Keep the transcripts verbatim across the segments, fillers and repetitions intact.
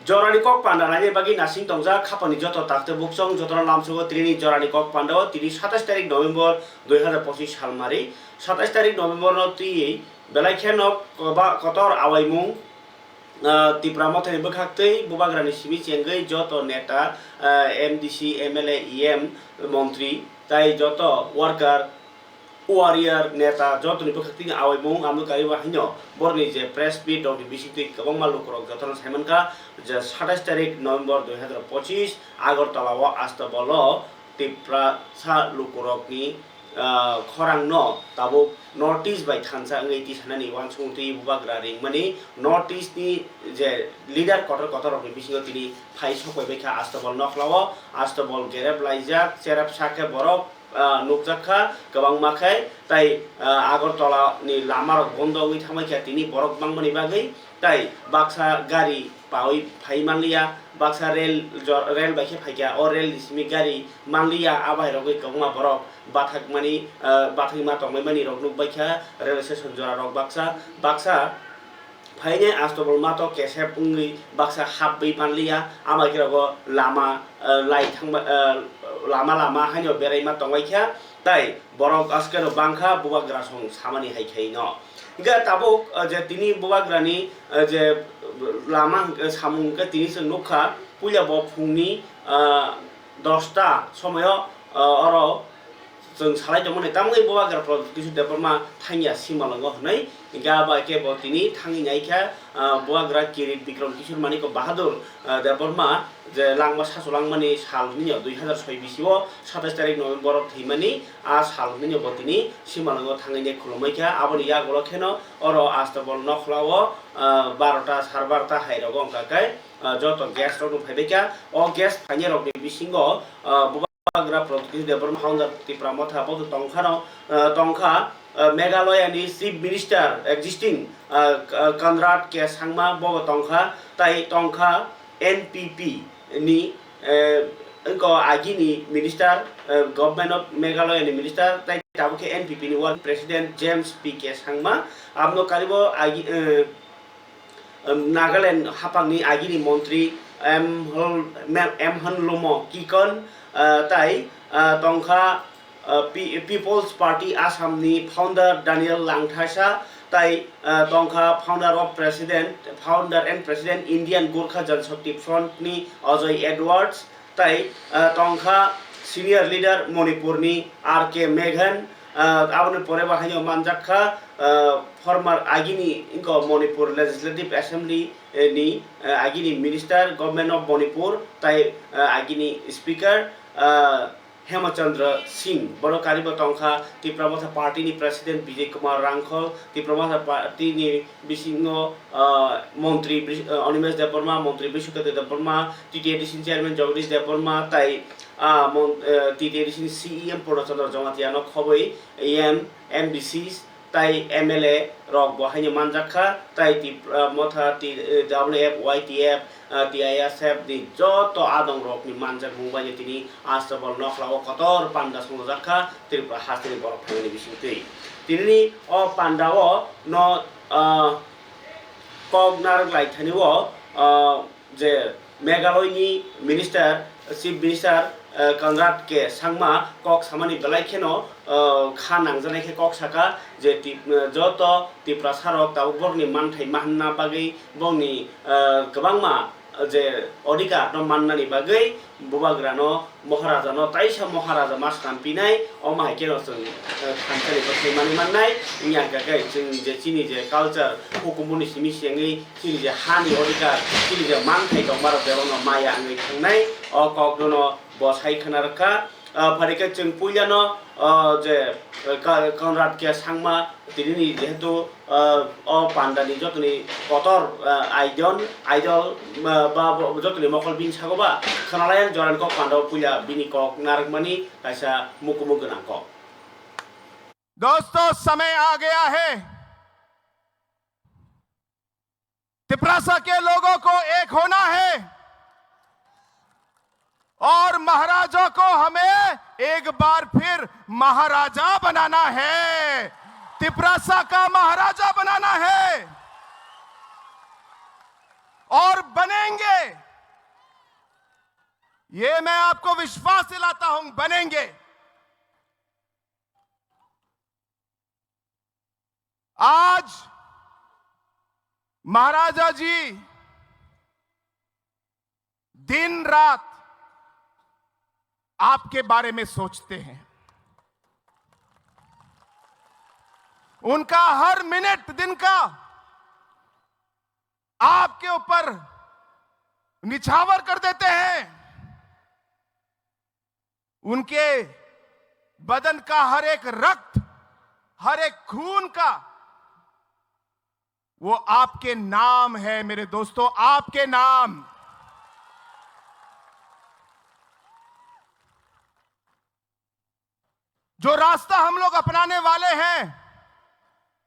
Jorani kok panda naina bagwi nasing tongjak khapangni joto takte bukchong jotono lamsogo tinini jorani kok pandao tini satais tarik November dui hazar pochis salmari. Satais tarik November no twiwi belai kheno koba-, kotor awaimung, ah, Tipra Mothani bwkhaktwi Bubagrani simi chengwi joto neta, ah, M D C, M L A, E M, montri tai joto worker, warrior, neta jotoni bwkhaktwi awaimung amno kariba hino borni je press meet rokni bisingtwi kwbangma lukurok jotono saimankha je satais tarik November dui hazar pochis Agartala o Astabol o Tiprasa lukurokni, ah, khorangno tabuk North East bai thansa wngwi tisanani uansukmung twi bubagra ringmani North East ni je leader kotor kotor rokni bisingo tini phai sokpaibaikha Astabol nokhlao. Astabol gerep laijak, cherep sakhe borok, ah, nukjak kha kwbangma khe, tai, ah, Agartala ni lama rok bondo wngwi thangbai kha tini borok bangmani bagwi, tai baksa gari pawi phai manliya, baksa rel jo-, rel bai khe phaikha, o rel ni simi gari manliya, a bahai rogwi kwbangma borok bathakmani, ah, bathakma tongbaimani rok nukbaikha, rel station jora rok baksa baksa phainai Astabol mato kesep wngwi baksa hapwi manliya, a bahai khe rogo lama, ah, lai thangba, ah, lama lama haino beraima tongbaikha, tai borok askeno bangkha bubagra song samani hai khaino. Hingkhe tabuk, ah, je tini bubagrani, ah, je lama hwnkhe samung hwnkhe tini chwng nukha, puila bo phungni, ah, dosta somoio, ah, oro chwng salai tongmani, tamoni bubagra Pradyut Kishore Debbarma thangya simalwngo hwnwi, hingkhe abo hai khe bo tini thangwi naikha, ah, bubagra Kirit Bikram Kishore Manik Bahadur, ah, Debbarma je langma sasu langmani sal hwnwi dui hazar soi bisio satais tarik November o thwimani, a sal hwnwi bo tini simalwngo thangwi nai khulumbaikha. Aboni yagulo kheno oro Astabol nokhlao, ah, barota sar barota hai rogo wngkha khe, ah, joto guest rokno phaibaikha. O guest phainai rokni bisingo, ah, bubagra Pradyut Kishore Debbarma founder Tipra Motha bo tongkhano, ah, tongkha, ah, Meghalaya ni Chief Minister existing, ah, K-, Conrad K Sangma bo tongkha, tai tongkha N P P ni, eh, wngkha agini minister, eh, Government of Meghalaya ni minister, tai tabuk khe N P P ni working president James P K Sangma, abno karibo agi, eh, um, Nagaland haphangni agini montri M Hol-, M-, M Hon Lumo Kikon, uh, tai, uh, tongkha, uh, Pe-, People's Party Assam ni founder Daniel Langthasa, tai, uh, tongkha founder of president, founder and president Indian Gorkha Janshakti Front ni Ajoy Edwards, tai, ah, tongkha senior leader Manipur ni R K Meghan, ah, aboni pore bo haino manjak kha, ah, former agini wngkha Manipur Legislative Assembly, eh, ni, ah, agini minister, Government of Manipur, tai, ah, agini speaker, ah, Hemachandra Singh, borok karibo tongkha Tipra Motha Party ni President Bijay Kumar Rangkhol, Tipra Motha Party ni bisingo, ah, Montri Bri-, ah, Animesh Debbarma, Montri Brishadev Debbarma, T T A D C ni Chairman Jagadish Debbarma, tai, ah, mon-, eh, T T A D C ni C E M Purna Chandra Jamatia no khobwi E M, M D Cs, tai M L A rok bo haino manjak kha, tai Tipra Motha, T-, eh, W F, Y T F, ah, T I S F ni joto adong rok ni manjak mung bai tini Astabol nokhlao kotor panda swngjak kha Tripura hasteni borok phaimani bisingtwi. Tinini o panda o no, ah, kok narwk lai thani o, ah, je Meghalaya ni minister, Chief Minister, eh, Conrad K Sangma kok samani belai kheno, eh, kha nangjaknai khe kok saka je Tip-, eh, joto Tiprasa rok tabuk borokni manthai mahanna bagwi borokni, eh, kwbangma je odhikar no mannani bagwi bubagrano Maharajano taisa Maharaja ma swnam pinai, omo hai kheno chwng, eh, thansa ni bwkhai manwi mannai. Wngya hwnkha khe chwng je chini je culture hukumu ni simi sengwi chini je hani odhikar, chini je manthai tongma rok bebak no maya wngwi thangnai, o kok no bo sai khna rwkha. Ah, phari khe chwng puila no, ah, je, eh, Ka-, Conrad K Sangma tinini jehetu, ah, o panda ni jotoni kotor, ah, idol, idol, ah, ba bo-, jotoni mokol bini sago ba khna lai ang jorani kok panda o puila bini kok narwkmani kaisa mukumu gwnang kok. दोस्तों, समय आ गया है तिपरासा के लोगों को एक होना है और महाराजा को हमें एक बार फिर महाराजा बनाना है, तिपरासा का महाराजा बनाना है। और बनेंगे। ये मैं आपको विश्वास दिलाता हूं, बनेंगे। आज महाराजा जी दिन रात आपके बारे में सोचते हैं। उनका हर मिनट दिन का आपके ऊपर निछावर कर देते हैं। उनके बदन का हर एक रक्त, हर एक खून का, वो आपके नाम है मेरे दोस्तों, आपके नाम। जो रास्ता हम लोग अपनाने वाले हैं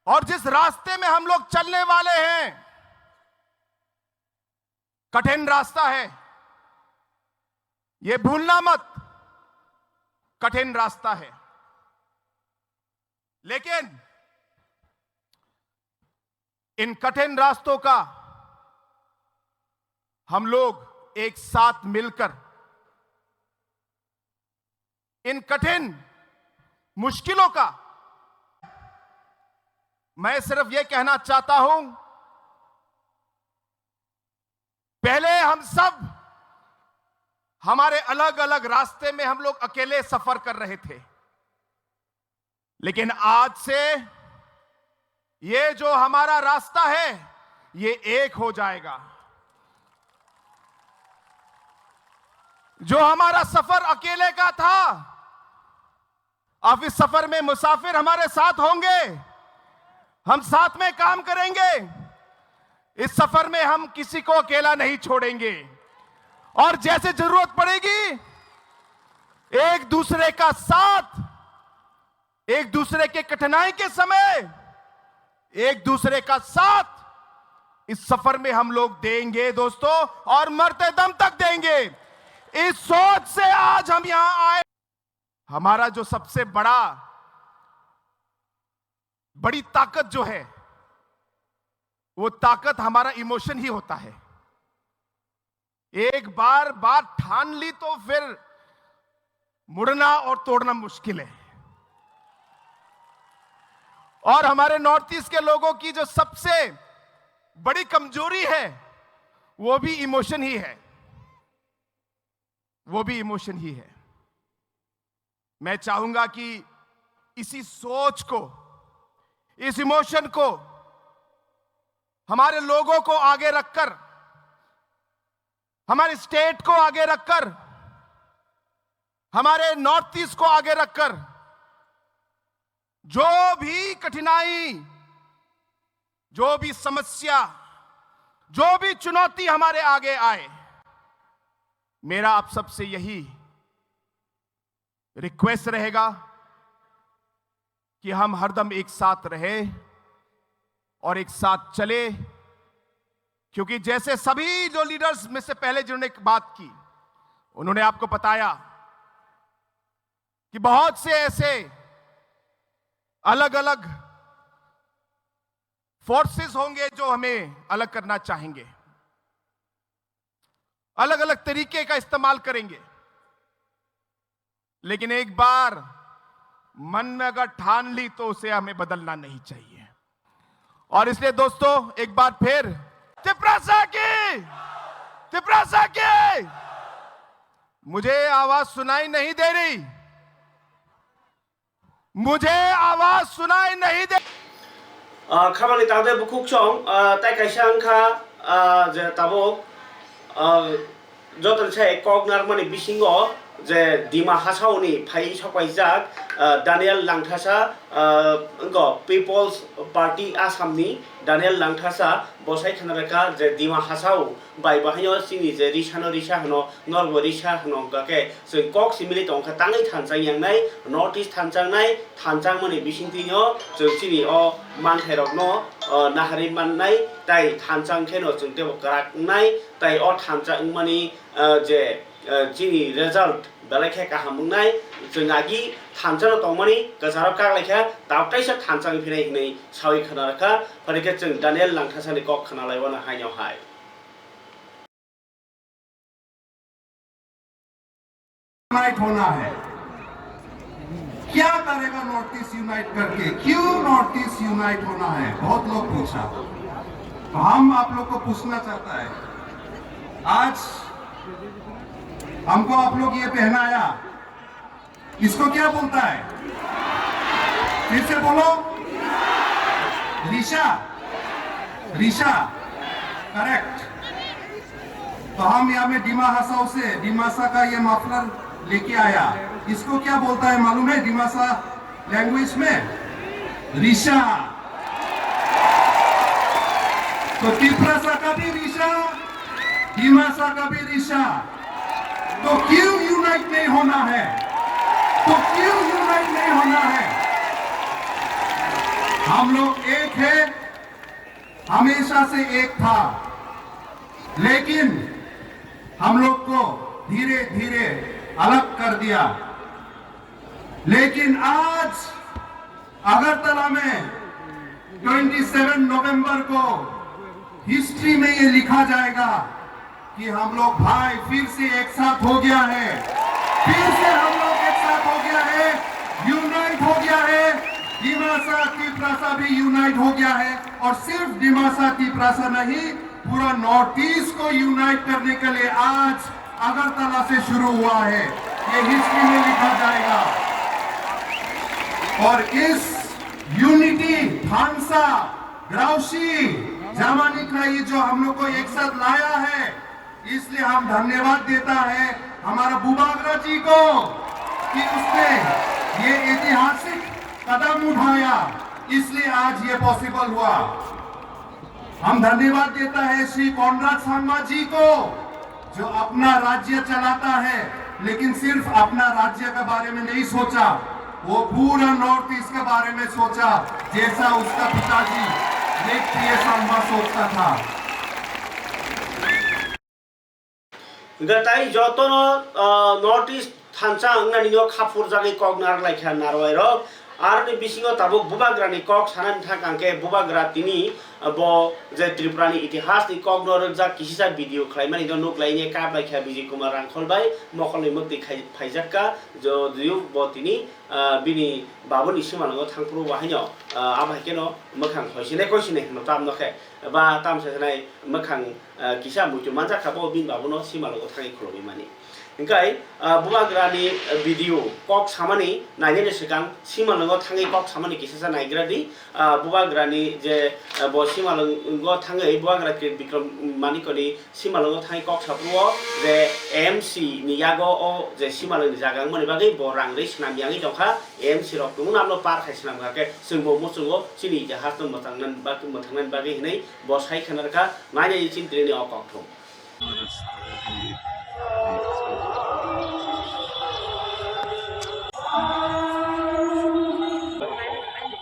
और जिस रास्ते में हम लोग चलने वाले हैं, कठिन रास्ता है, ये भूलना मत, कठिन रास्ता है। लेकिन इन कठिन रास्तों का हम लोग एक साथ मिलकर, इन कठिन मुश्किलों का, मैं सिर्फ ये कहना चाहता हूं, पहले हम सब हमारे अलग-अलग रास्ते में हम लोग अकेले सफर कर रहे थे, लेकिन आज से ये जो हमारा रास्ता है, ये एक हो जाएगा। जो हमारा सफर अकेले का था, अब इस सफर में मुसाफिर हमारे साथ होंगे, हम साथ में काम करेंगे। इस सफर में हम किसी को अकेला नहीं छोड़ेंगे और जैसे जरूरत पड़ेगी, एक दूसरे का साथ, एक दूसरे के कठिनाई के समय एक दूसरे का साथ इस सफर में हम लोग देंगे दोस्तों, और मरते दम तक देंगे। इस सोच से आज हम यहां आए। हमारा जो सबसे बड़ा, बड़ी ताकत जो है, वो ताकत हमारा इमोशन ही होता है। एक बार बात ठान ली तो फिर मुड़ना और तोड़ना मुश्किल है। और हमारे नॉर्थ ईस्ट के लोगों की जो सबसे बड़ी कमजोरी है, वो भी इमोशन ही है, वो भी इमोशन ही है। मैं चाहूंगा कि इसी सोच को, इस इमोशन को हमारे लोगों को आगे रखकर, हमारे स्टेट को आगे रखकर, हमारे नॉर्थ ईस्ट को आगे रखकर जो भी कठिनाई, जो भी समस्या, जो भी चुनौती हमारे आगे आए, मेरा आप सबसे यही रिक्वेस्ट रहेगा कि हम हरदम एक साथ रहे और एक साथ चले, क्योंकि जैसे सभी जो लीडर्स में से पहले जिन्होंने एक बात की, उन्होंने आपको बताया कि बहुत से ऐसे अलग-अलग फोर्सेस होंगे जो हमें अलग करना चाहेंगे, अलग-अलग तरीके का इस्तेमाल करेंगे, लेकिन एक बार मन में अगर ठान ली तो उसे हमें बदलना नहीं चाहिए। और इसलिए दोस्तों, एक बार फिर तिपरासा की, तिपरासा की, मुझे आवाज सुनाई नहीं दे रही, मुझे आवाज सुनाई नहीं दे। Ah, khamani tangde bukhuk chong, ah, tai kaisa wngkha, ah, je tabuk, ah, joto ni sai kok narmani bisingo je Dima Hasao ni phai sokpaijak, ah, Daniel Langthasa, ah, wngkha People's Party Assam ni Daniel Langthasa, bo sai khna rwkha je Dima Hasao bai bahaino chini je risa no risa hwno, norbo risa hwno, hwnkha khe chwng kok simili tongkha, tangwi thanchang yangnai, North East thanchang nai, thanchang mani bisingtwi no chwng chini o manthai rok no, o, naharwi mannai, tai thanchang khe no chwng teibo kwrak wngnai, tai o thanchang wngmani, o, je, o, chini result belai khe kaham wngnai, chwng agi thanchano tongmani kwcharo kak lai kha, tabuk kaisa thanchang phinai hinwi sawi khna rwkha, phai khe chwng Daniel Langthasa ni kok khna lai uanw haino hai. Unite होना है? क्या करेगा north east unite करके? क्यों north east unite होना है? बहुत लोग पूछा, तो हम आप लोग को पूछना चाहता है, आज हमको आप लोग ये पहनाया, इसको क्या बोलता है? फिर से बोलो। रिशा, रिशा, करेक्ट। तो हम यहाँ में डिमा हासाओ से डिमासा का ये मफलर लेके आया। इसको क्या बोलता है मालूम है डिमासा लैंग्वेज में? रिशा। तो तिप्रासा का भी रिशा, डिमासा का भी रिशा। तो क्यों यूनाइट नहीं होना है? तो क्यों यूनाइट नहीं होना है? हम लोग एक है, हमेशा से एक था, लेकिन हम लोग को धीरे धीरे अलग कर दिया। लेकिन आज अगरतला में ट्वेंटी सेवन नवंबर को हिस्ट्री में ये लिखा जाएगा कि हम लोग भाई फिर से एक साथ हो गया है, फिर से हम लोग एक साथ हो गया है, यूनाइट हो गया है। दिमासा तिप्रासा भी यूनाइट हो गया है और सिर्फ दिमासा तिप्रासा नहीं, पूरा नॉर्थ ईस्ट को यूनाइट करने के लिए आज अगरतला से शुरू हुआ है, ये हिस्ट्री में लिखा जाएगा। और इस यूनिटी, थानसा, ग्राउसी, जामानिक राई जो हम लोग को एक साथ लाया है, इसलिए हम धन्यवाद देता है हमारा बुबागरा जी को कि उसने ये ऐतिहासिक कदम उठाया, इसलिए आज ये पॉसिबल हुआ। हम धन्यवाद देता है श्री कॉनराड संगमा जी को, जो अपना राज्य चलाता है, लेकिन सिर्फ अपना राज्य के बारे में नहीं सोचा, वो पूरा नॉर्थ ईस्ट के बारे में सोचा, जैसा उसका पिताजी लेक पीए संगमा सोचता था। Hwnkhe tai jotono, ah, North East thansa wngnani no kha phurjagwi kok narwk lai kha narwai rok. Aroni bisingo tabuk bubagrani kok sanani thang khe bubagra tini, ah, bo je Tripurani itihasni kokno rwkjak kisisa video khlaimani no nuk lai kap lai kha Bijay Kumar Rangkhol bai mokolni mwktwi khai-, phaijak kha. Jo-, juyuk bo tini, ah, bini babuni simalwngo thang phuru bo haino, ah, abo hai kheno mwkhang hoisinai koisinai hwnwi tamno khe ba tamsa khenai mwkhang ah, kisa muitu manjak kha bo bini babuno simalwngo thangwi khulumwi mani. Hwnkhe, ah, bubagrani, ah, video kok samani nainani swkang simalwngo thangwi kok samani kisa sa naigra di. Ah, bubagrani je, ah, bo simalwngo thangwi bubagra Krit Bikram Manikoni simalwngo thangwi kok saphuru o je A M C ni yago o je simalwngni jaga wngmani bagwi bo rang rwi swnam yangwi tongkha. A M C rok tongo, nabno par khai swnam kha khe chwngbo muchungo chini itihasno mwthangnani bag-, mwthangnani bagwi hinwi bo sai khna rwkha. Nainani chini tini o kokthum.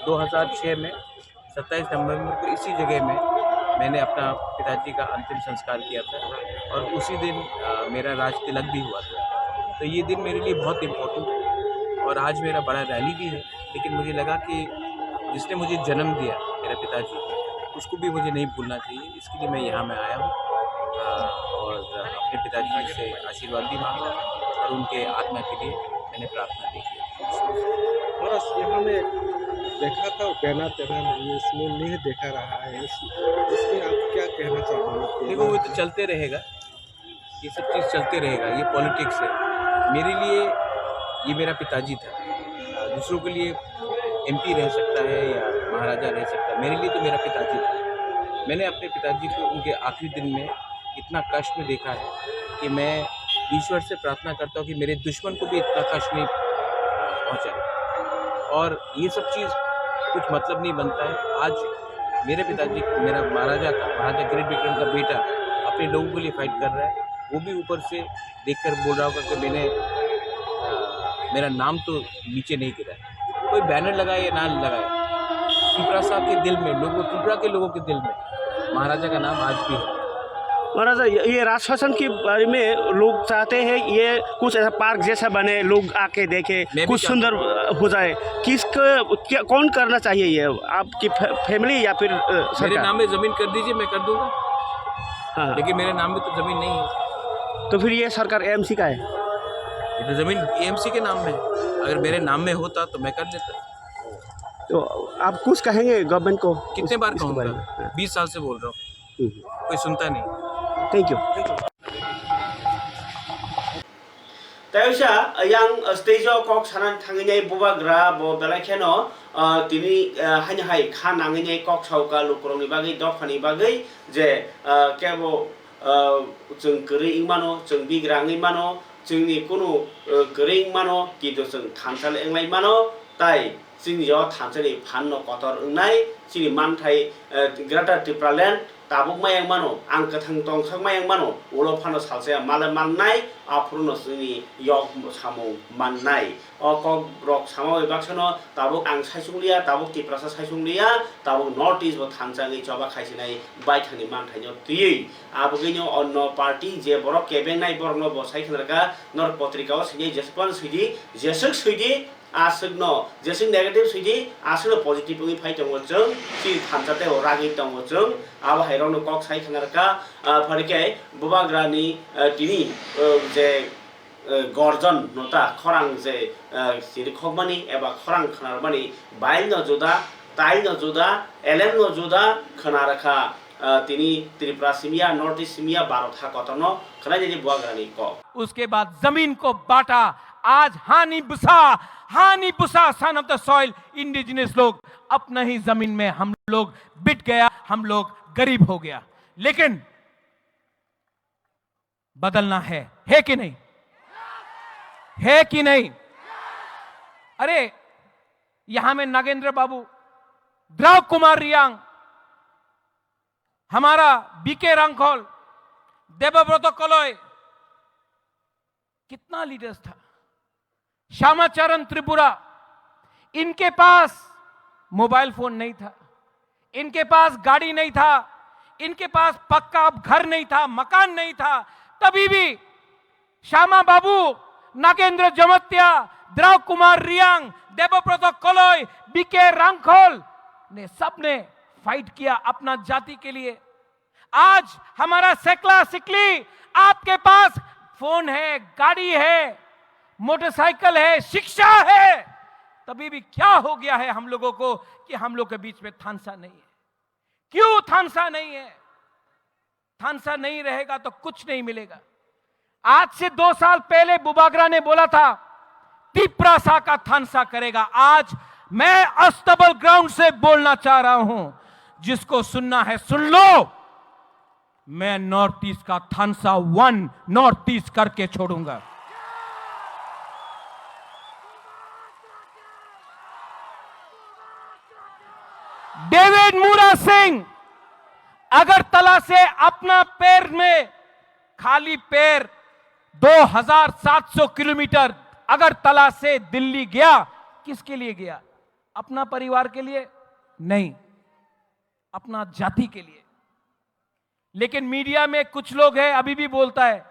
दो हज़ार छह में सत्ताईस नवंबर को इसी जगह में मैंने अपना पिताजी का अंतिम संस्कार किया था और उसी दिन, अ, मेरा राज तिलक भी हुआ था। तो ये दिन मेरे लिए बहुत इम्पोर्टेंट है और आज मेरा बड़ा रैली भी है, लेकिन मुझे लगा कि जिसने मुझे जन्म दिया, मेरा पिताजी, उसको भी मुझे नहीं भूलना चाहिए। इसके लिए मैं यहाँ में आया हूँ, अ, और अपने पिताजी से आशीर्वाद भी मांगा और उनके आत्मा के लिए मैंने प्रार्थना भी की। महाराज, यहाँ में देखा था बैनर तैनर, ये इसमें नहीं देखा रहा है, इस, इसमें आप क्या कहना चाहेंगे? देखो, वो तो चलते रहेगा, ये सब चीज़ चलते रहेगा, ये पॉलिटिक्स है। मेरे लिए ये मेरा पिताजी था, दूसरों के लिए एमपी रह सकता है या महाराजा रह सकता है, मेरे लिए तो मेरा पिताजी था। मैंने अपने पिताजी को उनके आखिरी दिन में इतना कष्ट में देखा है कि मैं ईश्वर से प्रार्थना करता हूँ कि मेरे दुश्मन को भी इतना कष्ट नहीं पहुँचाए। और ये सब चीज़ कुछ मतलब नहीं बनता है। आज मेरे पिताजी, मेरा महाराजा का, महाराजा ग्रेट विक्रम का बेटा अपने लोगों के लिए फाइट कर रहा है, वो भी ऊपर से देखकर बोल रहा होगा कि मैंने, अ, मेरा नाम तो नीचे नहीं गिरा है। कोई बैनर लगाए या ना लगाए, त्रिपुरा के दिल में, लोगों, त्रिपुरा के लोगों के दिल में महाराजा का नाम आज भी है। महाराजा, ये, ये राज शासन के बारे में लोग चाहते हैं, ये कुछ ऐसा पार्क जैसा बने, लोग आके देखे, मैं भी कुछ चाहता सुंदर, हूँ। अ, हो जाए। किसको, क्या, कौन करना चाहिए ये? आपकी फै-, फैमिली या फिर, अ, मेरे सरकार? नाम में जमीन कर दीजिए, मैं कर दूंगा। हाँ। लेकिन मेरे नाम में तो जमीन नहीं है। तो फिर ये सरकार एएमसी का है? ये तो जमीन एएमसी के नाम में है, अगर मेरे नाम में होता तो मैं कर देता। तो आप कुछ कहेंगे गवर्नमेंट को? कितने बार कहूँगा? बीस साल से बोल रहा हूँ, कोई सुनता नहीं। Thank you. Tei wngsa yang stage o kok sanani thangwi nai bubagra bo belai kheno, ah, tini, ah, haino hai kha nangwi nai kok sauka lukurokni bagwi, dophani bagwi je, ah, kebo, ah, chwng kwrwi wngmano, chwng bigra wngwi mano, chwngni kunu, ah, kwrwi wngmano, kintu chwng thansa le wnglai mano, tai chini o thansa ni phan no kotor wngnai, chini manthai, ah, Greater Tipraland, tabuk mayang mano, ang kwthang tongthok mayang mano, ulo phano salsa ya male mannai, aphuru no chini yok samung mannai. O kok rok sama bai baksa no tabuk ang saisung liya, tabuk Tiprasa saisung liya, tabuk North East bo thansa wngwi choba khaisinai baithang ni manthai no twiwi. Abogwi no onno party je borok kebeng nai borok no bo sai khna rwkha, nor potrika o swinai jesuk phano swidi, jesuk swidi, aswkno jeswk negative swidi, aswkno positive wngwi phai tongo chwng, chini thansa tei o ragwi tongo chwng, abo hai rokno kok sai khna rwkha, ah, phari khe bubagrani, ah, tini, ah, je, ah, gorjon no ta khorang je, ah, chiri khokmani eba khorang khna rwmani bail no juda, tail no juda, elem no juda khna rwkha, ah, tini Tripura simya, North East simya, Bharat ha kotorno khna nini bubagrani kok. उसके बाद जमीन को बांटा। आज हानी बुसा, हानी Busa, son of the soil, indigenous लोग, अपना ही जमीन में हम लोग बिट गया, हम लोग गरीब हो गया। लेकिन बदलना है, है कि नहीं? है कि नहीं? अरे, यहां में नागेंद्र बाबू, द्राव कुमार रियांग, हमारा बीके रांखल, देवव्रत कलय, कितना लीडर्स था। श्यामाचरण त्रिपुरा, इनके पास मोबाइल फोन नहीं था, इनके पास गाड़ी नहीं था, इनके पास पक्का घर नहीं था, मकान नहीं था, तभी भी श्यामा बाबू, नागेंद्र जमत्या, द्राव कुमार रियांग, देवव्रत कलय, बीके रांखल ने सबने फाइट किया अपना जाति के लिए। आज हमारा सेकला सिकली, आपके पास फोन है, गाड़ी है, मोटरसाइकिल है, शिक्षा है, तभी भी क्या हो गया है हम लोगों को कि हम लोग के बीच में थानसा नहीं है? क्यों थानसा नहीं है? थानसा नहीं रहेगा तो कुछ नहीं मिलेगा। आज से दो साल पहले बुबागरा ने बोला था, तिप्रासा का थानसा करेगा। आज मैं अस्तबल ग्राउंड से बोलना चाह रहा हूं, जिसको सुनना है सुन लो, मैं नॉर्थ ईस्ट का थानसा वन नॉर्थ ईस्ट करके छोड़ूंगा। डेविड मूरा सिंह अगरतला से अपना पैर में, खाली पैर दो हज़ार सात सौ किलोमीटर अगरतला से दिल्ली गया। किसके लिए गया? अपना परिवार के लिए नहीं, अपना जाति के लिए। लेकिन मीडिया में कुछ लोग हैं, अभी भी बोलता है,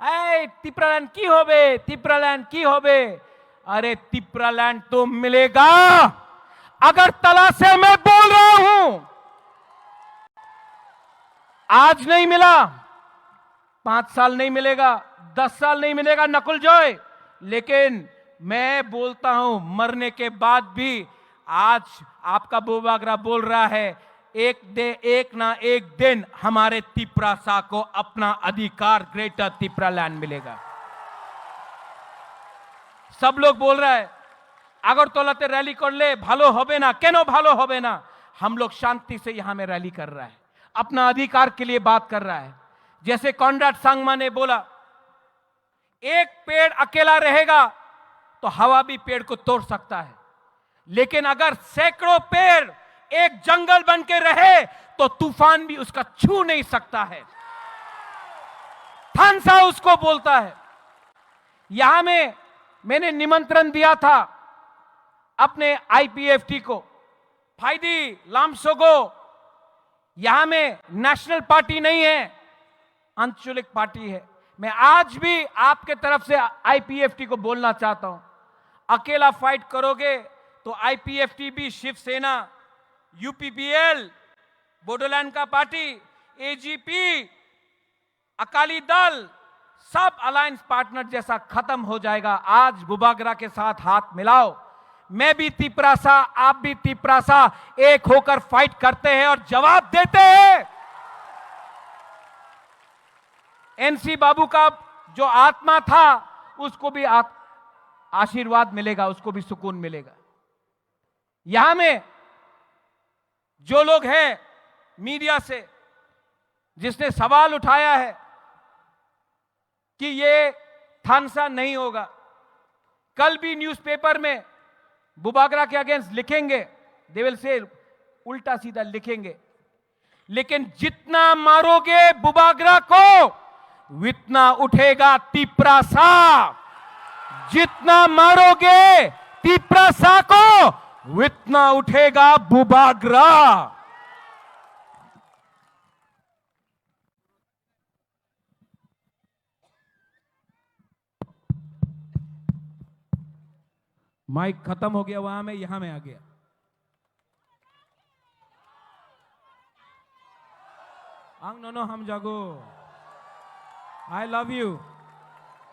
"ऐ, तिप्रालैंड की होबे? तिप्रालैंड की होबे?" अरे, तिप्रालैंड तो मिलेगा। अगरतला से मैं बोल रहा हूं, आज नहीं मिला, पांच साल नहीं मिलेगा, दस साल नहीं मिलेगा नकुल जॉय, लेकिन मैं बोलता हूं, मरने के बाद भी आज आपका बुबागरा बोल रहा है, एक दे, एक ना एक दिन हमारे तिप्रासा को अपना अधिकार ग्रेटर तिप्रालैंड मिलेगा। सब लोग बोल रहा है, আগরতলাতে র‍্যালি করলে ভালো হবে না। কেন ভালো হবে না? हम लोग शांति से यहां में रैली कर रहा है, अपना अधिकार के लिए बात कर रहा है। जैसे कॉनराड सांगमा ने बोला, एक पेड़ अकेला रहेगा तो हवा भी पेड़ को तोड़ सकता है, लेकिन अगर सैकड़ों पेड़ एक जंगल बन के रहे तो तूफान भी उसका छू नहीं सकता है। थानसा उसको बोलता है। यहां में मैंने निमंत्रण दिया था अपने आईपीएफटी को, फाइदी लामसोगो, यहां में नेशनल पार्टी नहीं है, आंचलिक पार्टी है। मैं आज भी आपके तरफ से आईपीएफटी को बोलना चाहता हूं, अकेला फाइट करोगे तो आईपीएफटी भी, शिवसेना, यूपीपीएल, बोडोलैंड का पार्टी, एजीपी, अकाली दल, सब अलायंस पार्टनर जैसा खत्म हो जाएगा। आज बुबागरा के साथ हाथ मिलाओ। मैं भी तिपरासा, आप भी तिपरासा, एक होकर फाइट करते हैं और जवाब देते हैं। एनसी बाबू का जो आत्मा था, उसको भी आत-, आशीर्वाद मिलेगा, उसको भी सुकून मिलेगा। यहां में जो लोग हैं मीडिया से, जिसने सवाल उठाया है कि ये थानसा नहीं होगा, कल भी न्यूज़पेपर में बुबागरा के अगेंस्ट लिखेंगे, दे विल से उल्टा सीधा लिखेंगे। लेकिन जितना मारोगे बुबागरा को, उतना उठेगा तिपरासा। जितना मारोगे तिपरासा को, उतना उठेगा बुबागरा। माइक खत्म हो गया, वहां में, यहां में आ गया। Ang nono hamjago. I love you.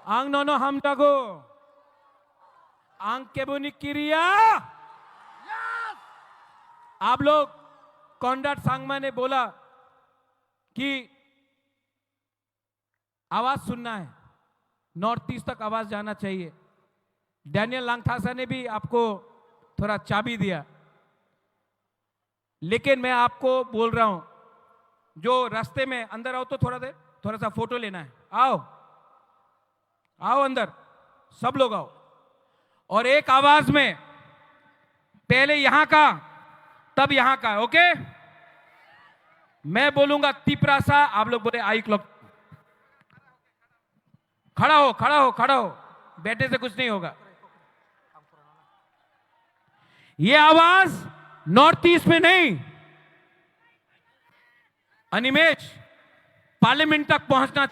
Ang nono hamjago. Ang keboni kiria. आप लोग, कॉनराड सांगमा ने बोला कि आवाज सुनना है, नॉर्थ ईस्ट तक आवाज जाना चाहिए। डैनियल लांगथासा ने भी आपको थोड़ा चाबी दिया, लेकिन मैं आपको बोल रहा हूं, जो रास्ते में अंदर आओ तो थोड़ा देर, थोड़ा सा फोटो लेना है। आओ, आओ अंदर, सब लोग आओ। और एक आवाज में, पहले यहां का, तब यहां का, ओके? मैं बोलूंगा तिपरासा, आप लोग बोले आई क्लॉक। खड़ा हो, खड़ा हो, खड़ा हो, बैठे से कुछ नहीं होगा। ये आवाज नॉर्थ ईस्ट में नहीं, अनिमेश, पार्लियामेंट तक पहुंचना।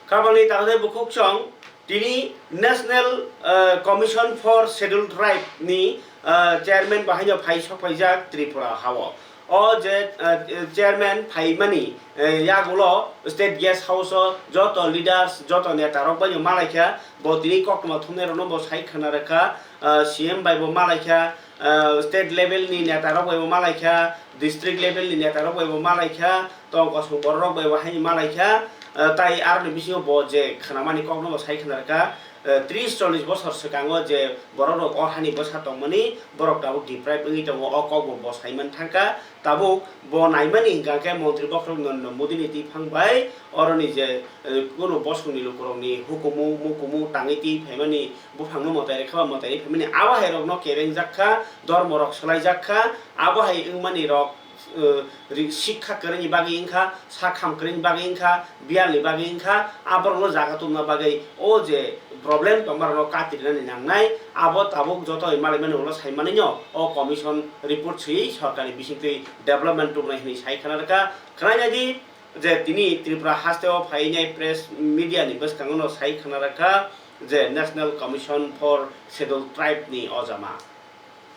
Kabangni tangde bukhuk chong tini National, uh, Commission for Scheduled Tribe ni, uh, chairman bahaino phai sokphaijak Tripura hao. O je, uh, chairman phaimani, uh, yagulo State Guest House o joto leaders, joto neta rok baino malaikha, bo tini koktwma thumnai rokno bo sai khna rwkha, uh, C M bai bo malaikha, uh, state level ni neta rok bai bo malaikha, district level ni neta rok bai bo malaikha, tong kosong borok rok bai bo haini malaikha, uh, tai aroni bisingo bo je khnamani kokno bo sai khna rwkha, uh, tris chollis bosor swkango je borok rok o hani bwsa tongmani borok tabuk deprive wngwi tongo, o kok bo bo sai man thangkha, tabuk bo naimani hwnkha khe montri bokhorok Narendra Modi ni twiphang bai oroni je, uh, kunu bosongni lukurokni hukumu mukumu tangwi twi phaimani buphangno mwtai rwkha ba mwtai rwi phaimani abo hai rokno kebengjak kha, dormo rok swlaijak kha, abo hai wngmani rok, uh, ri-, sikha kwrwini bagwi wngkha, sakham kwrwini bagwi wngkha, biyalni bagwi wngkha, aborokno jaga tubuna bagwi o je problem tongmarokno katirinani nangnai, abo tabuk joto malaimani ulo saimanino o commission report swiwi sorkarni bisingtwi development tubunai hwnwi sai khna rwkha. Khwnainai di, je tini Tripura hasteo phainai press media ni bwskango no sai khna rwkha je National Commission for Scheduled Tribe ni o jama.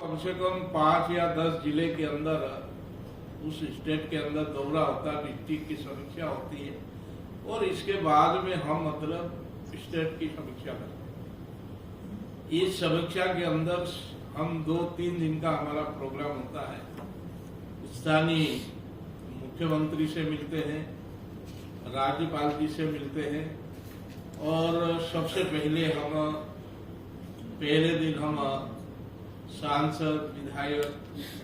कम से कम पाँच या दस जिले के अंदर उस स्टेट के अंदर दौरा होता है, डिस्ट्रिक्ट की समीक्षा होती है और इसके बाद में हम मतलब स्टेट की समीक्षा करते हैं। इस समीक्षा के अंदर हम दो तीन दिन का हमारा प्रोग्राम होता है। स्थानीय मुख्यमंत्री से मिलते हैं, राज्यपाल जी से मिलते हैं और सबसे पहले हम, पहले दिन हम सांसद, विधायक,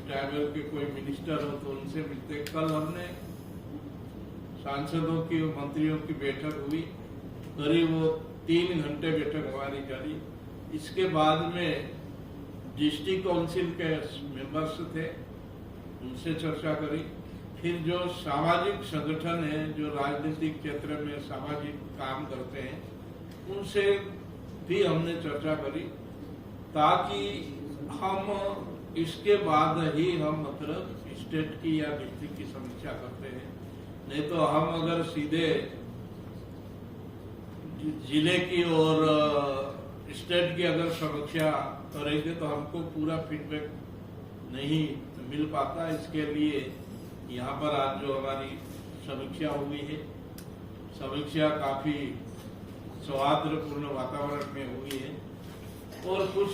ट्राइबल के कोई मिनिस्टर हो तो उनसे मिलते। कल हमने सांसदों की और मंत्रियों की बैठक हुई, करीब वो तीन घंटे बैठक हमारी चली। इसके बाद में डिस्ट्रिक्ट काउंसिल के मेंबर्स थे, उनसे चर्चा करी। फिर जो सामाजिक संगठन है, जो राजनीतिक क्षेत्र में सामाजिक काम करते हैं, उनसे भी हमने चर्चा करी, ताकि हम इसके बाद ही हम मतलब स्टेट की या डिस्ट्रिक्ट की समीक्षा करते हैं। नहीं तो हम अगर सीधे जि-, जिले की और, अ, स्टेट की अगर समीक्षा करेंगे तो हमको पूरा फीडबैक नहीं मिल पाता। इसके लिए यहाँ पर आज जो हमारी समीक्षा हुई है, समीक्षा काफ़ी सौहार्दपूर्ण वातावरण में हुई है। और कुछ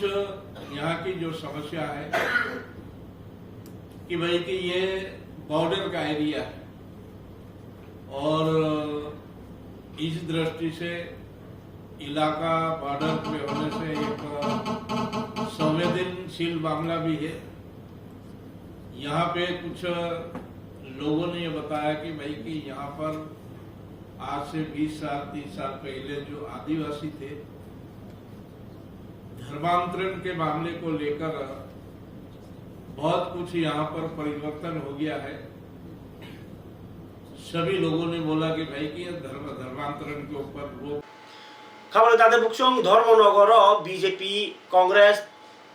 यहाँ की जो समस्या है कि भाई कि ये बॉर्डर का एरिया है और इस दृष्टि से इलाका बॉर्डर पे होने से एक संवेदनशील मामला भी है। यहाँ पे कुछ लोगों ने ये बताया कि भाई कि यहाँ पर आज से बीस साल, तीस साल पहले जो आदिवासी थे, धर्मांतरण के मामले को लेकर बहुत कुछ यहाँ पर परिवर्तन हो गया है। सभी लोगों ने बोला कि भाई कि ये धर्म, धर्मांतरण के ऊपर रोक। Khabari dade buksong Dharmanagar o B J P, Congress,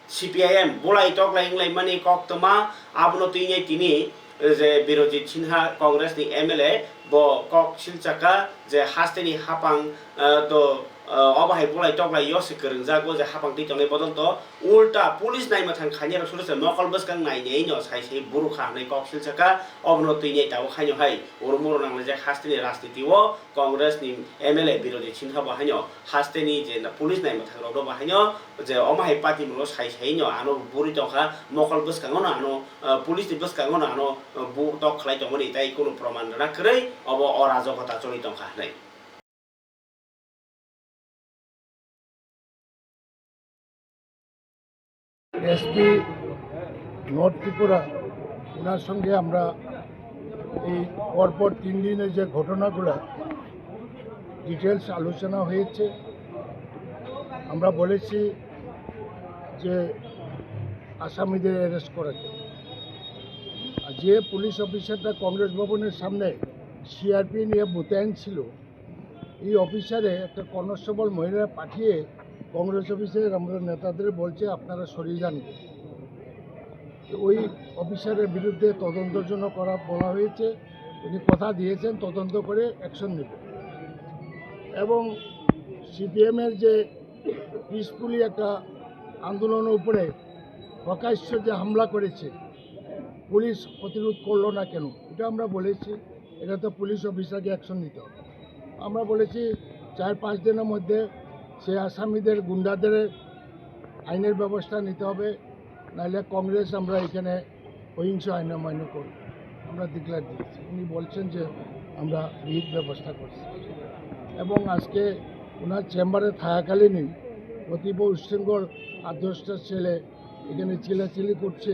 C P I M bulai toklai wnglaimani koktwma, abono twi tini je Birojit Sinha, Congress ni M L A, bo kok silchaka je hasteni hapang, eh, to, eh, obo hai bulai toklai yo se kwrwngjago je hapang twi tongnai bodol to ulta police naima thang khainai rok suru se mokol bwskang nainai no sai sai buru kha hwnwi kok silchaka, obono twi tabuk haino hai urumuru nanglaijak hasteni rajniti o Congress ni M L A Birojit Sinha bo haino hasteni je police naima thang rok bo haino je omo hai party mung no sai sai no ano buri tongkha, mokol bwskango no ano, ah, police ni bwskango no ano, ah, bu tok khlai tongmani tei kunu proman rwna kwrwi obo o rajokota choli tongkha hwnwi. SP North Tripura, ওনার সঙ্গে আমরা এই পরপর তিন দিনে যে ঘটনাগুলো ডিটেলস আলোচনা হয়েছে, আমরা বলেছি যে আসামিদের অ্যারেস্ট করার জন্য। আর যে পুলিশ অফিসারটা কংগ্রেস ভবনের সামনে সিআরপি নিয়ে মোতায়েন ছিল, এই অফিসারে একটা কনস্টেবল মহিলা পাঠিয়ে কংগ্রেস অফিসের আমরা নেতাদের বলছে, "আপনারা সরিয়ে যান।" তো ওই অফিসারের বিরুদ্ধে তদন্তের জন্য করা বলা হয়েছে, উনি কথা দিয়েছেন তদন্ত করে অ্যাকশন নেবেন। এবং সিপিএমের যে পিসফুলি একটা আন্দোলনের উপরে প্রকাশ্য যে হামলা করেছে, পুলিশ প্রতিরোধ করলো না কেন, এটা আমরা বলেছি। এটা তো পুলিশ অফিসারকে অ্যাকশন নিতে হবে। আমরা বলেছি চার পাঁচ দিনের মধ্যে সে আসামিদের, গুন্ডাদের আইনের ব্যবস্থা নিতে হবে, নাহলে কংগ্রেস আমরা এখানে সহিংস আইন অমান্য করব। আমরা ডিক্লেয়ার দিয়েছি, উনি বলছেন যে আমরা বিহিত ব্যবস্থা করছি। এবং আজকে ওনার চেম্বারে থাকাকালীনই অতীব উচ্ছৃঙ্খল আট দশটা ছেলে এখানে চিল্লাচিল্লি করছে,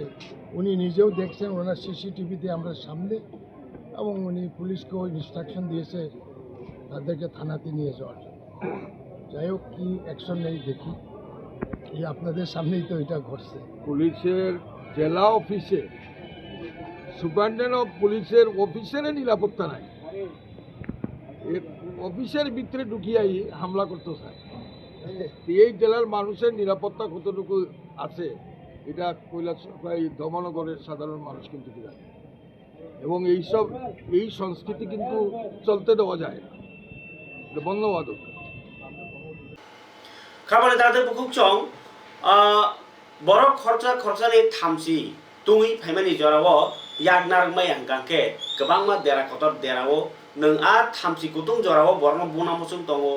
উনি নিজেও দেখছেন, ওনার সিসিটিভিতে আমরা সামনে, এবং উনি পুলিশকেও ইনস্ট্রাকশন দিয়েছে তাদেরকে থানাতে নিয়ে যাওয়ার জন্য। যাই হোক, কি অ্যাকশন নেই দেখি, এই আপনাদের সামনেই তো এটা ঘটছে। পুলিশের জেলা অফিসে সুপারিনটেন্ডেন্ট অফ পুলিশের অফিসের নিরাপত্তা নাই, এ অফিসের ভিতরে ঢুকিয়াই হামলা করতে চায়। এই জেলার মানুষের নিরাপত্তা কতটুকু আছে, এটা কৈলাসহর বা এই ধর্মনগরের সাধারণ মানুষ কিন্তু জানে। এবং এইসব, এই সংস্কৃতি কিন্তু চলতে দেওয়া যায় না, এটা বন্ধ হওয়া দরকার। Khabari dade bukhuk chong, ah, borok khoroksa khoroksani thamchi tungwi phaimani jorao yak narwkmaya hwnkha khe kwbangma dera kotor derao nwng a thamchi kutung jorao borokno buna muchung tongo,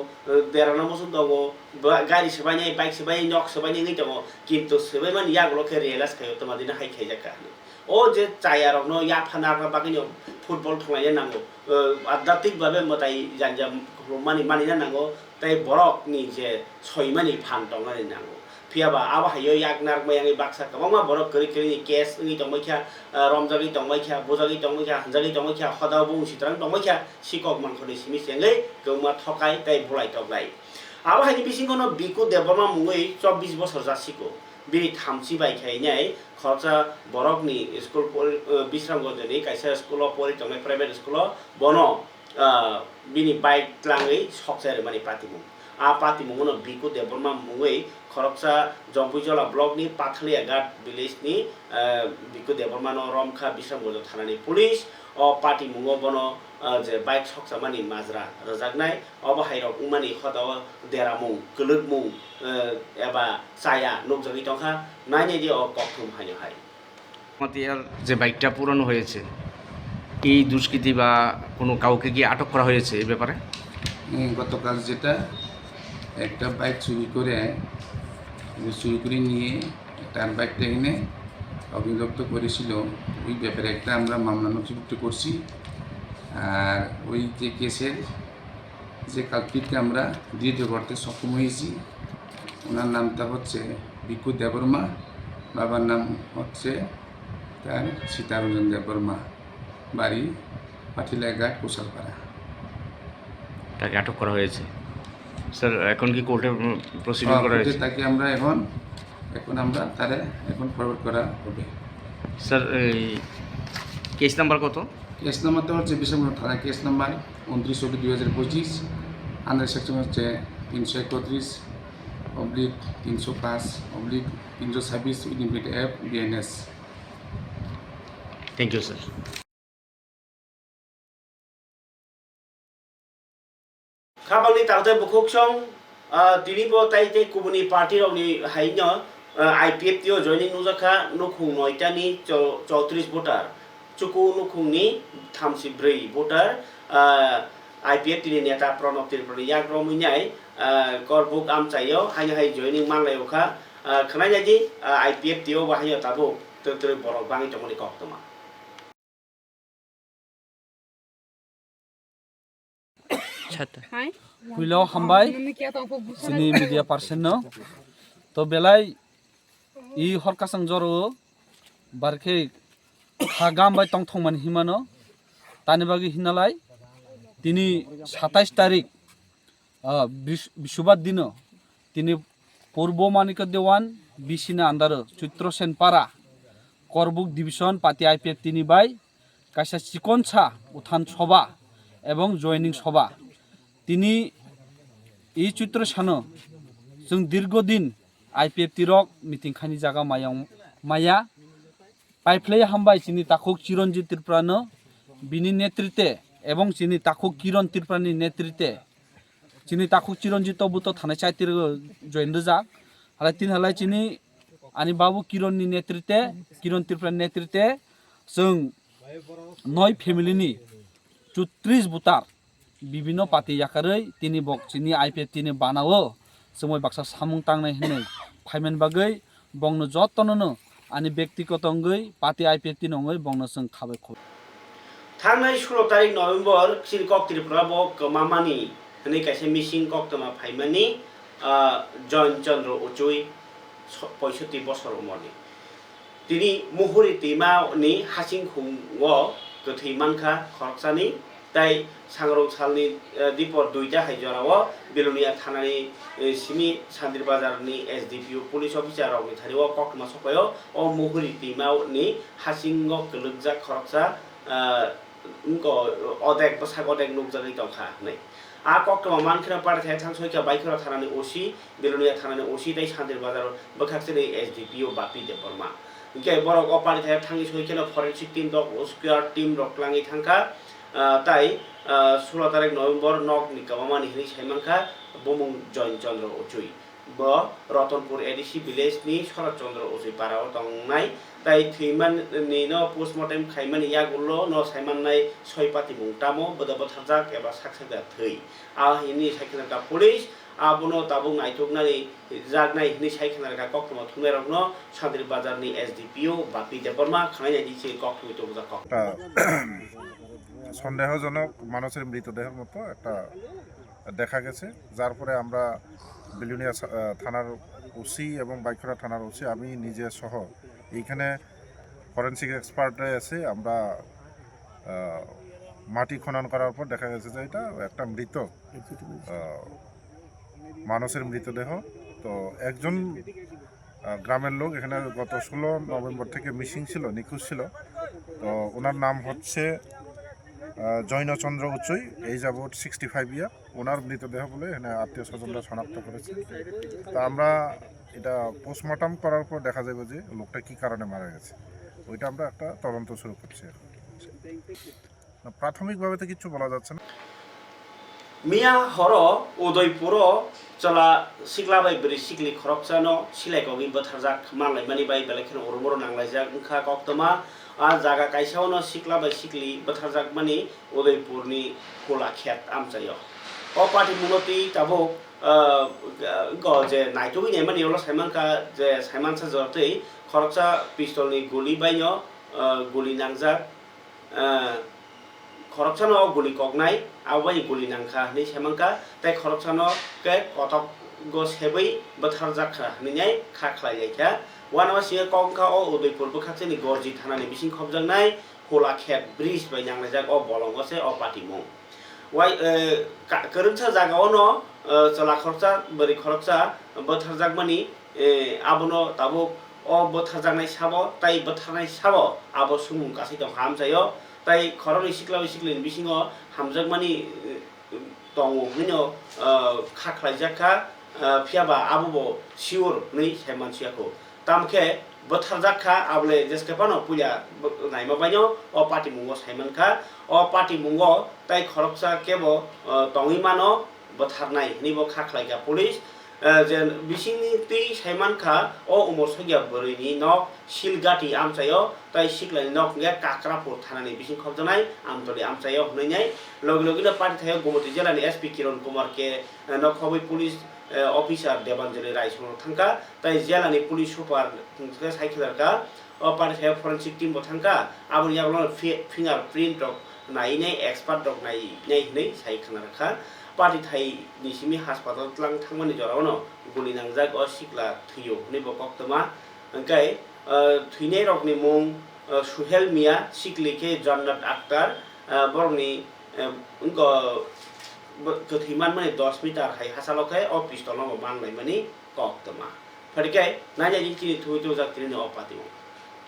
derana muchung tongo, ba-, gari swbainai, bike swbainai, nok swbainai wngwi tongo, kintu swbaimani yagulo khe realize khaio twma dino hai khaijak kha hwnwi. O je chaya rokno yapha narwkna bagwino football thwnglaina nango, adhyatmik bhabe mwtai janja khulumani manina nango, tei borokni je soimani phan tongnani nango. Phiya ba abo hai o yak narwkmaya wngwi baksa kwbangma borok kwrwi kwrwini case wngwi tongbaikha, ah, romjagwi tongbaikha, bujagwi tongbaikha, hwnjagwi tongbaikha, hodao bung sitrang tongbaikha, sikok mangkhorni simi se wngwi kwbangma thokai tei bulai toknai. Abo haini bisingono Biku Debbarma mungwi chobbish bosor jasiko. Bini thamchi bai khe nai khoroksa borokni school pori-, eh, Bisramganjni kaisa school-o pori tongnai, private school-o, bono, ah, bini bike tlangwi sokchai rwmani patimung. A patimungono Biku Debbarma mungwi khoroksa Jompuijola block-ni Pathaliaghat village-ni, eh, Biku Debbarmano romkha Bisramganj thanani police. O patimungo bono, ah, je bike sokchamani majra rwjaknai, obo hairok wngmani hodao deramung, kwlwkmung, eh, eba chaya nukjagwi tongkha, nainai di o kokthum haino hai. মাতিয়ার যে বাইকটা পুরানো হয়েছে, এই দুষ্কৃতী বা কোনো কাউকে কি আটক করা হয়েছে এই ব্যাপারে? উম, গতকাল যেটা একটা বাইক চুরি করে, চুরি করে নিয়ে তার বাইকটা এনে অগ্নিদগ্ধ করেছিল। ওই ব্যাপারে একটা আমরা মামলা নথিভুক্ত করছি। আর ওই যে কেসের যে কালপ্রিটকে আমরা ধৃত করতে সক্ষম হয়েছি, ওনার নামটা হচ্ছে ভিক্ষু দেববর্মা, বাবার নাম হচ্ছে তার সীতারঞ্জন দেববর্মা, বাড়ি পাটিলাঘাট, কুশালপাড়া। তাকে আটক করা হয়েছে। স্যার, এখন কি কোর্টে, উম, প্রসিডিং হ্যাঁ, করা কোর্টে হয়েছে? তাকে আমরা এখন, এখন আমরা তারে এখন ফরওয়ার্ড করা হবে। স্যার, এই কেস নাম্বার কত? কেস নাম্বারটা হচ্ছে বিশালগড় থানা, কেস নাম্বার ঊনত্রিশ অব্লিক দুই হাজার পঁচিশ, আন্ডার সেকশন হচ্ছে তিনশো একত্রিশ অব্লিক তিনশো পাঁচ অব্লিক তিনশো ছাব্বিশ unit F BNS. Thank you, sir. Khabangni takhtai bukhuksong, ah, tini bo tai tei kubuni party rokni haino, ah, I P F T o joining nukjakha, nukhung noitani cho-, chowtris voter, chuku nukhungni thamsi bwrwi voter, ah, I P F T ni neta Pranab Tripurani yak romwi nai, ah, Korbuk amchaio haino hai joining manlaiokha, ah, khwnai naidi, ah, I P F T o bo haino tabuk twrwi twrwi borok bangwi tongmani koktwma. Chata. Hai. Huilo hambai. Chini media person no. To belai i hor kasang joro barkhe ha gam bai tong thongmani himano. Tani bagwi hinalai tini satais tarik, ah, bis-, Bisubar dino tini Purbo Manikya Dewan B C ni under o Chitro Sen Para Korbuk Division Party I P F T ni bai kaisa chikonsa uthan soba ebong joining soba. Tini i Chitro sano chwng dirgo din I P F T rok meeting khaini jaga mayang maya. Paiphlai hambai chini takhuk Chiranjit Tripurano bini netrite ebong chini takhuk Kiran Tripurani netrite. Chini takhuk Chiranjit to buto thanai chaitir join rijak. Halai tin halai chini ani babu Kiran ni netrite, Kiran Tripurani netrite chwng noi family ni chutris butar bibino pati yakarwi tini bok chini I P F T ni banao chumui baksa samung tangnai hinwi phaimani bagwi bongno jotonono ani bektigoto wngwi pati I P F T ni wngwi bongno chwng khabai kho. Thangnai sulo tarik November chini kok Tripura bo kwmamani hinwi kaisa missing koktwma phaimani, ah, Join Chandra Uchui, so-, poisotti bosor umorni. Tini Muhuri twima ni hasing khungo kwthwi mankha khoroksani, tai sangrong salni, eh, dipor duita hai jorao Belonia thanani, eh, simi Santir Bazar ni S D P O police officer rokni thani o koktwma sokphaio. O Muhuri twima ni hasingo kwlwkjak khoroksa, eh, wngkha odek bwsak odek nukjagwi tongkha hwnwi. A koktwma mankheno Pathaithai thang soikha Baikhora thanani O C, Belonia thanani O C tei Santir Bazar bwkhakchini S D P O Bapi Debbarma. Hinkhe borok o Pathaithai thangwi soikheno forensic team rok, squad team rok twlangwi thangkha, ah, tai, ah, sulo tarik November nokni kwmamani hinwi saimankha bumung Join Chandra Uchui. Bo Ratanpur A D C village ni Sharat Chandra Uchui para o tongnai, tai thwimani no postmortem khaimani yagulo no saimannai soi patimung tamo bwda bwtharjak eba sak sakda thwi. A hini sai khna ka police abono tabuk naithoknani jaknai hini sai khna ka koktwma thumnairokno Santir Bazar ni S D P O Bapi Debbarma khwnai nai di se koktwma tubujak kok. একটা সন্দেহজনক মানুষের মৃতদেহের মতো একটা দেখা গেছে, যার পরে আমরা বিলোনিয়া সা-, আহ, থানার ওসি এবং বাইখরা থানার ওসি, আমি নিজে সহ এইখানে ফরেন্সিক এক্সপার্টে এসে আমরা, আহ, মাটি খনন করার পর দেখা গেছে যে এটা একটা মৃত, আহ, মানুষের মৃতদেহ। তো একজন, আহ, গ্রামের লোক এখানে গত ষোলো নভেম্বর থেকে মিসিং ছিল, নিখোঁজ ছিল। তো ওনার নাম হচ্ছে, আহ, জৈনচন্দ্র উচুই, age about sixty five year। ওনার মৃতদেহ বলে এখানে আত্মীয় স্বজনরা শনাক্ত করেছে। তা আমরা এটা পোস্টমর্টম করার পর দেখা যাবে যে লোকটা কি কারণে মারা গেছে, ওইটা আমরা একটা তদন্ত শুরু করছি এখন। না, প্রাথমিকভাবে তো কিচ্ছু বলা যাচ্ছে না। Miya horo Udaipuro chwla sikla bai bwrwi sikli khoroksano silai kogwi bwtharjak manlaimani bai belai kheno urumoro nanglaijak wngkha koktwma. A jaga kaisao no sikla bai sikli bwtharjakmani Udaipurni Kula Khet amchaio. O patimungno twi tabuk, ah, go je naitugwi naimani ulo saimankha je saimansa jora twi khoroksa pistol ni guli baino, ah, guli nangjak, ah, khoroksano o guli koknai, abo bai guli nangkha hinwi saimankha, tei khoroksano khe kotok go sebwi bwtharjak kha hinwi nai kha khlai lai kha. Uanama simi kok wngkha o Udaipur bwkhak chini Gorji thanani bising khopjaknai Hulakhet bridge bai nanglaijak o bolongo se o patimung. Wai, eh, ka-, kwrwngsa jagao no, eh, chwla khoroksa, bwrwi khoroksa bwtharjakmani, eh, abono tabuk o bwtharjaknai sabo, tai bwtharnai sabo abo sumung kasai tongkha amchaio, tai khoroknwi sikla bai sikla ni bisingo hamjakmani, eh, tongo hwnwi no, eh, kha khlaijak kha, eh, phiya ba abo bo sure hwnwi sai mansiya kho. Tamo khe bwtharjak kha, abole jeske phano puila bo-, naima baino o patimungo sai mankha. O patimungo tai khoroksa kebo, eh, tongwi mano bwtharnai hwnwi bo kha khlaikha police. Eh, je bisingni twi sai mankha, o umor sokya bwrwini nok Silgati amchaio, tai siklani nok hwnkhe Kakrapur thanani bising khopjaknai Amtoli amchaio hwnwi nai. Logi logino party thaio Gumoti jelani S P Kiron Kumar khe, eh, nok khobwi police, eh, officer Debanjali Rai songno thangkha. Tai jelani police super hwnkhe sai khelarkha, o party thai forensic team bo thangkha, aboni yagulo fi-, fingerprint rok nainai, expert rok nainai hinwi sai khna rwkha. Party thai ni simi haspatal tlang thangmani jorao no guli nangjak o sikla thwio hinwi bo koktwma. Hwnkhe, ah, thwinai rokni mung, ah, Suhel Mia, sikli khe Jannat Akhtar, ah, borokni, ah, wngkha bo-, kwthwi manmani dos meter hai hachalo khe o pistol no bo manlaimani koktwma. Phai khe nainai chini thwi twijak tini o pati o.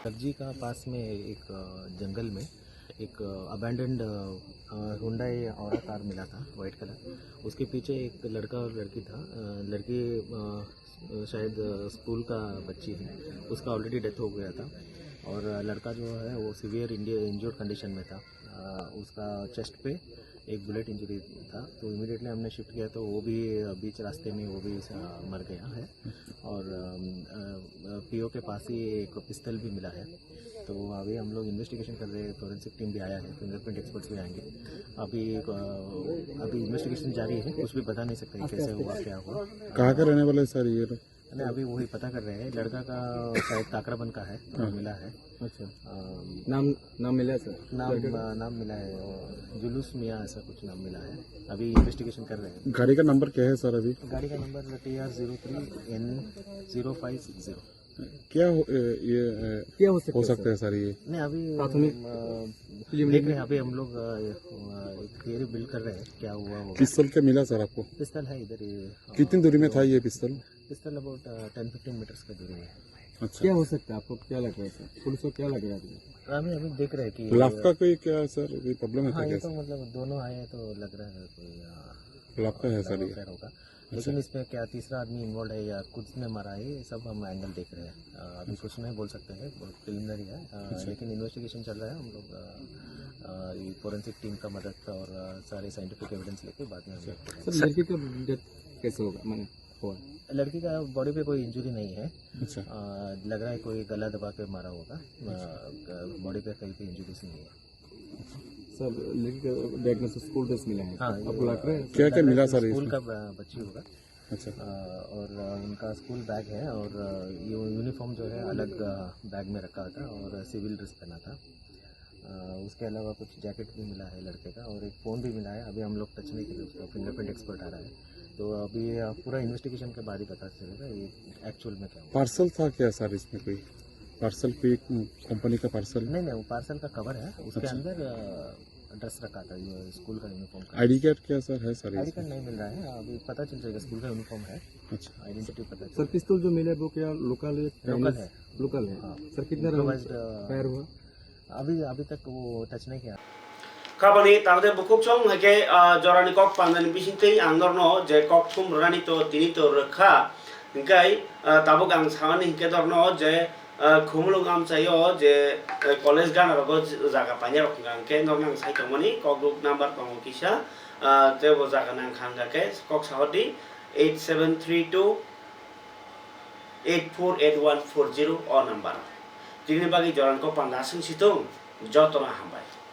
सब्जी का पास में एक, अ, जंगल में एक, अ, अबैंडन्ड, अ, अ, हुंडई औरा कार मिला था, white colour. उसके पीछे एक लड़का और लड़की था। अ, लड़की, अ, अ, शायद, अ, स्कूल का बच्ची है, उसका ऑलरेडी डेथ हो गया था। और, अ, लड़का जो है, वो सीवियर इंजर्ड कंडीशन में था। अ, उसका चेस्ट पे एक बुलेट इंजरी था, तो इमीडिएटली हमने शिफ्ट किया, तो वो भी, अ, बीच रास्ते में वो भी, अ, मर गया है। और, अम, अ, अ, पीओ के पास ही एक पिस्तल भी मिला है। तो अभी हम लोग इन्वेस्टिगेशन कर रहे हैं, फॉरेंसिक टीम भी आया है, फिंगरप्रिंट एक्सपर्ट्स भी आएंगे। अभी, अ, अभी इन्वेस्टिगेशन जारी है, कुछ भी बता नहीं सकते कैसे हुआ, क्या हुआ। कहाँ का रहने वाला है सर ये लोग? नहीं, अभी वही पता कर रहे हैं। लड़का का शायद काकराबन का है, हाँ। मिला है। अच्छा। अम, नाम, नाम मिला है सर? नाम, लड़के का? अ, नाम मिला है, अ, जुलूस मियाँ ऐसा कुछ नाम मिला है। अभी इन्वेस्टिगेशन कर रहे हैं। गाड़ी का नंबर क्या है सर अभी? गाड़ी का number T R zero three N zero five six zero. क्या हो, ए, ये, ए, क्या हो सकता हो है सकता सर? है सर ये? नहीं, अभी प्राथमिक अ, प्रिलिमिनरी देख रहे हैं, अभी हम लोग, अ, अ, एक थियरी बिल्ड कर रहे हैं, क्या हुआ होगा। पिस्तल क्या मिला सर आपको? पिस्तल है इधर, ये, अ, कितनी दूरी में था ये pistol? Pistol about, uh, ten fifteen metres की दूरी में। अच्छा। क्या हो सकता है, आपको क्या लग रहा है सर? पुलिस को क्या लग रहा है अभी? अभी, अभी देख रहे हैं कि लव का कोई क्या सर, कोई प्रॉब्लम है हाँ, क्या ये क्या तो सर? मतलब दोनों आए हैं तो लग रहा है कोई, अ, लव का है सर लव ये? अफेयर होगा। अच्छा। लेकिन इसमें क्या तीसरा आदमी इन्वॉल्व है या खुद ने मारा है, ये सब हम एंगल देख रहे हैं। अ, अभी अच्छा। कुछ नहीं बोल सकते हैं, बहुत प्रिलिमिनरी है। अ, अच्छा। लेकिन इन्वेस्टिगेशन चल रहा है, हम लोग, अ, अ, ये फॉरेंसिक टीम का मदद और, अ, सारे साइंटिफिक एविडेंस लेके बाद में हम लोग अच्छा। सर, लड़की का डेथ कैसे होगा, माने हुआ? लड़की का बॉडी पे कोई इंजरी नहीं है। अच्छा। अ, लग रहा है कोई गला दबा के मारा होगा। अ, अच्छा। ग-, बॉडी पे कहीं पे इंजरीज नहीं है। सर, लड़की का डायग्नोसिस स्कूल ड्रेस मिला है। हाँ, आपको ये लग रहा है? क्या क्या मिला सर स्कूल इसमें? का ब-, बच्ची होगा। अच्छा। अ, और, अ, उनका स्कूल बैग है और, अ, ये यूनिफॉर्म जो है अलग, अ, बैग में रखा था और सिविल ड्रेस पहना था। अ, उसके अलावा कुछ जैकेट भी मिला है लड़के का और एक फ़ोन भी मिला है। अभी हम लोग टच नहीं किए उसका, फिंगरप्रिंट एक्सपर्ट आ रहा है। तो अभी, अ, पूरा इन्वेस्टिगेशन के बाद ही पता चलेगा ये एक्चुअल में क्या हुआ। पार्सल था क्या सर इसमें कोई? पार्सल कोई, उम, कंपनी का पार्सल? नहीं, नहीं, वो पार्सल का कवर है, उसके अच्छा। अंदर, अ, ड्रेस रखा था, ये स्कूल का यूनिफॉर्म का। आईडी कार्ड क्या सर है सर आईडी इसमें? कार्ड नहीं मिल रहा है, अभी पता चल जाएगा, स्कूल का यूनिफॉर्म है। अच्छा। आइडेंटिटी पता सर, चल पिस्तौल जो मिला है, वो क्या लोकल है, लोकल चाइनीज? है। लोकल है। हाँ। सर, कितने राउंड इम्प्रोवाइज्ड, अ, फायर हुआ? अभी, अभी तक वो टच नहीं किया। Kabani tangde bukhuk chong hai khe, ah, jorani kok pandani bisingtwi ang norno je kok thum rwani to tini to rwkha. Hingkai, ah, tabuk ang samani hinkhe norno je, ah, Khumulwng amchaio je, eh, college gana rogo j-, jaga paina rok hingka hinkhe norno ang sai tongmani kok ruk number tongo kisa, ah, tei bo jaga nang kha hingka khe kok sahordi eight seven three two eight four eight one four zero o number. Tini bagwi jorani kok panda aswng situng, jotono hambai.